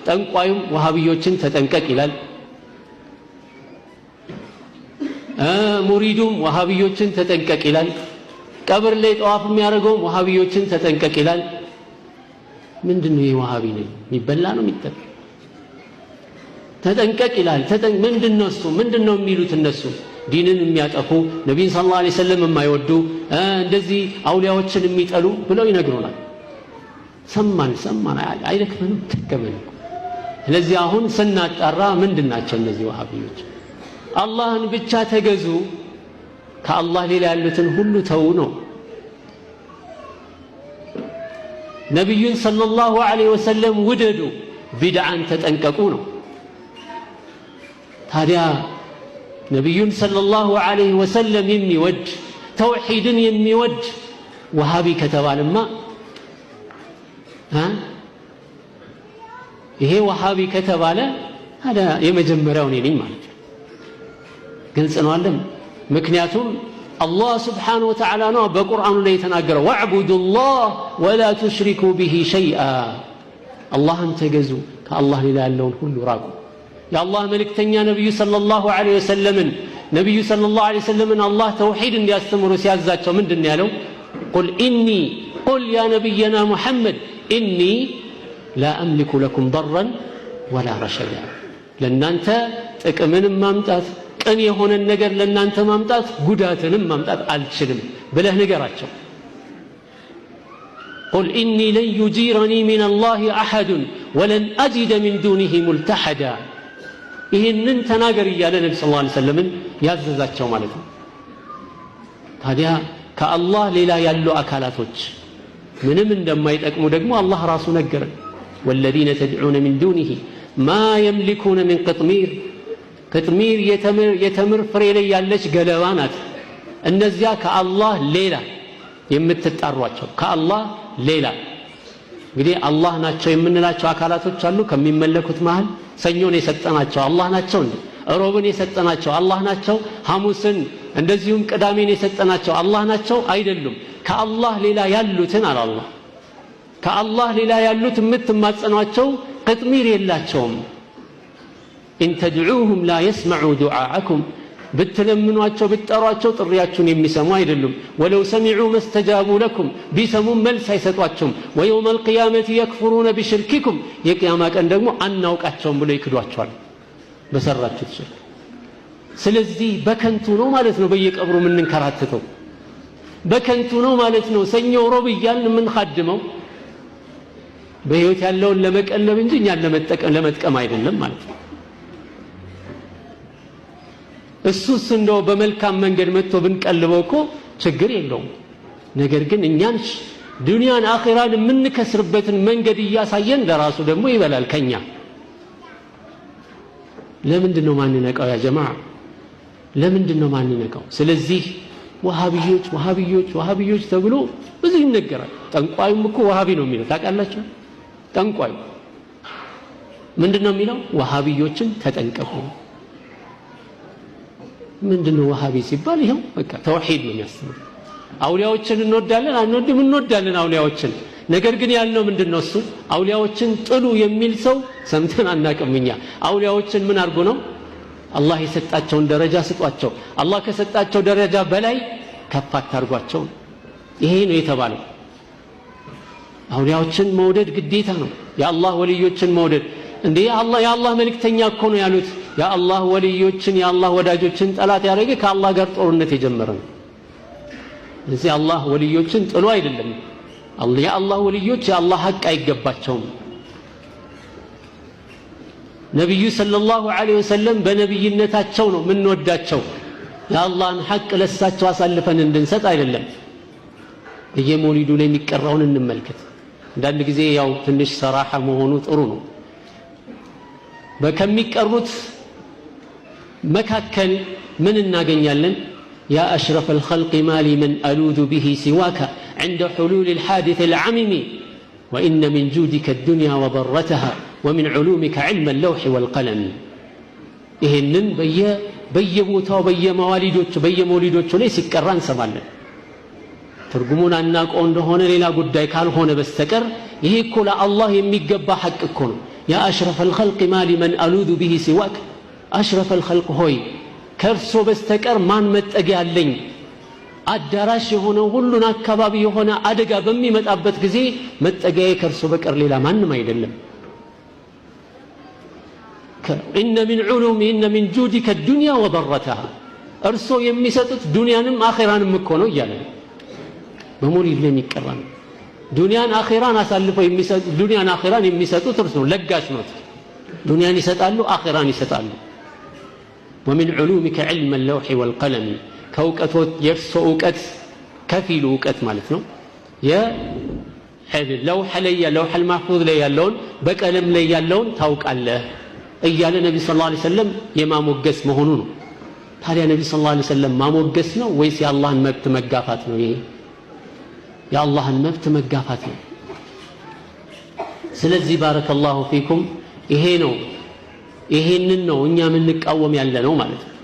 ጠንቋዩም ወሃቢዮችን ተጠንቀቅ ይላል። ሙሪዱም ወሃቢዮችን ተጠንቀቅ ይላል። ቀብር ላይ ጠዋፍ የሚያደርገውም ወሃቢዮችን ተጠንቀቅ ይላል። ምንድነው ይሄ ወሃቢ ነኝ? የሚበላ ነው የሚጠጣ? ተጠንቀቅ ይላል። ምንድነው እሱ? ምንድነው የሚሉት እነሱ? ዲንን የሚያጠፉ፣ ነቢይን صلى الله عليه وسلم የማይወዱ፣ እንደዚህ አውሊያዎችን የሚጠሉ ብለው ይነግሩናል። ሰማን ሰማን፣ አይደክመንም፣ ደከመን። ስለዚህ አሁን ስናጣራ ምንድናቸው እነዚህ ወሃቢዮች? አላህን ብቻ ተገዙ፣ ከአላህ ሌላ ያሉትን ሁሉ ተው ነው። ነቢዩን صلى الله عليه وسلم ውደዱ፣ ቢድዓን ተጠንቀቁ ነው። ታዲያ ነቢዩን صلى الله عليه وسلم የሚወድ፣ ተውሒድን የሚወድ ወሃቢ ከተባለማ፣ ይሄ ወሃቢ ከተባለ ታዲያ የመጀመሪያው እኔ ነኝ ማለት ነው። ግልጽ ነው አለም። ምክንያቱም አላህ سبحانه وتعالى ነው በቁርአኑ ላይ የተናገረው واعبدوا الله ولا تشركوا به شيئا። አላህን ተገዙ፣ ከአላህ ሌላ ያለውን ሁሉ ራቁ። የአላህ መልእክተኛ ነቢዩ صلى الله عليه وسلم ን፣ ነቢዩ صلى الله عليه وسلم ን አላህ ተውሒድ እንዲያስተምሩ ሲያዛቸው ምንድን ያለው? قل إني قل يا نبينا محمد إني لا أملك لكم ضرا ولا رشدا፣ ለእናንተ ጥቅምንም ማምጣት፣ ቅን የሆነን ነገር ለእናንተ ማምጣት፣ ጉዳትንም ማምጣት አልችልም ብለህ ንገራቸው። قل إني لن يجيرني من الله أحد ولن أجد من دونه ملتحدا፣ ይህንን ተናገር እያለ ነቢ صلى الله عليه وسلم ን ያዘዛቸው ማለት ነው። ታዲያ ከአላህ ሌላ ያሉ አካላቶች ምንም እንደማይጠቅሙ ደግሞ አላህ ራሱ ነገረን። والذين تدعون من دونه ما يملكون من قطمير፣ قطمير የተምር ፍሬ ላይ ያለች ገለባ ናት። እነዚያ ከአላህ ሌላ የምትጣሯቸው፣ ከአላህ ሌላ እንግዲህ አላህ ናቸው የምንላቸው አካላቶች አሉ። ከሚመለኩት መሃል ሰኞን የሰጠናቸው አላህ ናቸው እንዴ? ሮብን የሰጠናቸው አላህ ናቸው? ሐሙስን እንደዚሁም ቅዳሜን የሰጠናቸው አላህ ናቸው? አይደሉም። ከአላህ ሌላ ያሉትን አለ አላህ፣ ከአላህ ሌላ ያሉት የምትማጸኗቸው قطمير የላቸውም። إن تدعوهم لا يسمعوا دعاءكم፣ ብትለምኗቸው ብትጠሯቸው ጥሪያችሁን የሚሰሙ አይደሉም። ولو سمعوا ما استجابوا لكم፣ ቢሰሙም መልስ አይሰጧቸውም። ويوم القيامة يكفرون بشرككم፣ የቅያማ ቀን ደግሞ አናውቃቸውም ብሎ ይክዷቸዋል በሰራችሁት ሽርክ። ስለዚህ በከንቱ ነው ማለት ነው በየቀብሩ የምንንከራተተው፣ በከንቱ ነው ማለት ነው ሰኞ ሮብ እያልን የምንኻድመው፣ በህይወት ያለውን ለመቀለብ እንጂ እኛን ለመጥቀም አይደለም ማለት ነው። እሱስ እንደው በመልካም መንገድ መጥቶ ብንቀልበው እኮ ችግር የለውም። ነገር ግን እኛን ዱንያን አኺራን የምንከስርበትን መንገድ እያሳየን ለራሱ ደግሞ ይበላል ከኛ። ለምንድን ነው ማንነቃው? ያ ጀማዓ ለምንድን ነው ማንነቃው? ስለዚህ ወሃቢዮች ወሃቢዮች ወሃቢዮች ተብሎ ብዙ ይነገራል። ጠንቋዩም እኮ ወሃቢ ነው የሚለው ታውቃላችሁ? ጠንቋዩ ምንድን ነው የሚለው? ወሃቢዮችን ተጠንቀቁ። ምንድነው ወሃቢ ሲባል? ይኸው በቃ ተውሂድ ነው የሚያስተምረው። አውሊያዎችን እንወዳለን አንወድም? እንወዳለን አውሊያዎችን። ነገር ግን ያልነው ምንድነው እሱ? አውሊያዎችን ጥሉ የሚል ሰው ሰምተን አናውቅም እኛ። አውሊያዎችን ምን አድርጎ ነው? አላህ የሰጣቸውን ደረጃ ስጧቸው። አላህ ከሰጣቸው ደረጃ በላይ ከፍ አታርጓቸው። ይሄ ነው የተባለው። አውሊያዎችን መውደድ ግዴታ ነው። የአላህ ወልዮችን መውደድ እንዴ፣ የአላህ መልእክተኛ እኮ ነው ያሉት። የአላህ ወልዮችን የአላህ ወዳጆችን ጠላት ያደረገ ከአላህ ጋር ጦርነት የጀመረ ነው። እዚህ አላህ ወልዮችን ጥሎ አይደለም። የአላህ ወልዮች የአላህ ሐቅ አይገባቸውም። ነቢዩ ሰለላሁ ዐለይሂ ወሰለም በነቢይነታቸው ነው የምንወዳቸው። የአላህን ሐቅ ለሳቸው አሳልፈን እንድንሰጥ አይደለም። በየመውሊዱ ላይ የሚቀራውን እንመልከት። አንዳንድ ጊዜ ያው ትንሽ ሰራሐ መሆኑ ጥሩ ነው። ከሚቀሩት መካከል ምን እናገኛለን? يا أشرف الخلق ما لي من ألوذ به سواك عند حلول الحادث العمم وإن من جودك الدنيا وضرتها ومن علومك علم اللوح والقلم። ይሄንን በየቦታው በየመውሊዶቹ ላይ ሲቀራ እንሰማለን። ትርጉሙን አናውቀው እንደሆነ ሌላ ጉዳይ ካልሆነ በስተቀር ይሄ እኮ ለአላህ የሚገባ ሐቅ እኮ ነው። يا أشرف الخلق ما لي من ألوذ به سواك፣ أشرف الخلق ሆይ ከእርሶ በስተቀር ማን መጠጊያ አለኝ? አዳራሽ የሆነ ሁሉን አካባቢ የሆነ አደጋ በሚመጣበት ጊዜ መጠጊያዬ ከእርሶ በቀር ሌላ ማንም አይደለም። إن من علوم إن من جودك الدنيا وضرتها፣ እርሶ የሚሰጡት ዱንያንም አኼራንም እኮ ነው እያለ ነው። በመውሊድ ላይ የሚቀራ ነው። ዱንያን አኼራን አሳልፈው የሚሰጡ ዱንያን አኼራን የሚሰጡት እርሶ ለጋሽ ኖት። ዱንያን ይሰጣሉ፣ አኼራን ይሰጣሉ። ومن علومك علم اللوح والقلم፣ ከእውቀቶት የእርሶ እውቀት ከፊሉ እውቀት ማለት ነው። የለውሕ ላይ لوح المحفوظ ላይ ያለውን በቀለም ላይ ያለውን ታውቃለህ እያለ ነቢ صلى الله عليه وسلم የማሞገስ መሆኑ ነው። ታዲያ ነቢ صلى الله عليه وسلم ማሞገስ ነው ወይስ የአላህን መብት መጋፋት ነው? ይሄ የአላህን መብት መጋፋት ነው። ስለዚህ بارك الله فيكم ይሄ ነው፣ ይሄንን ነው እኛ የምንቃወም ያለ ነው ማለት ነው።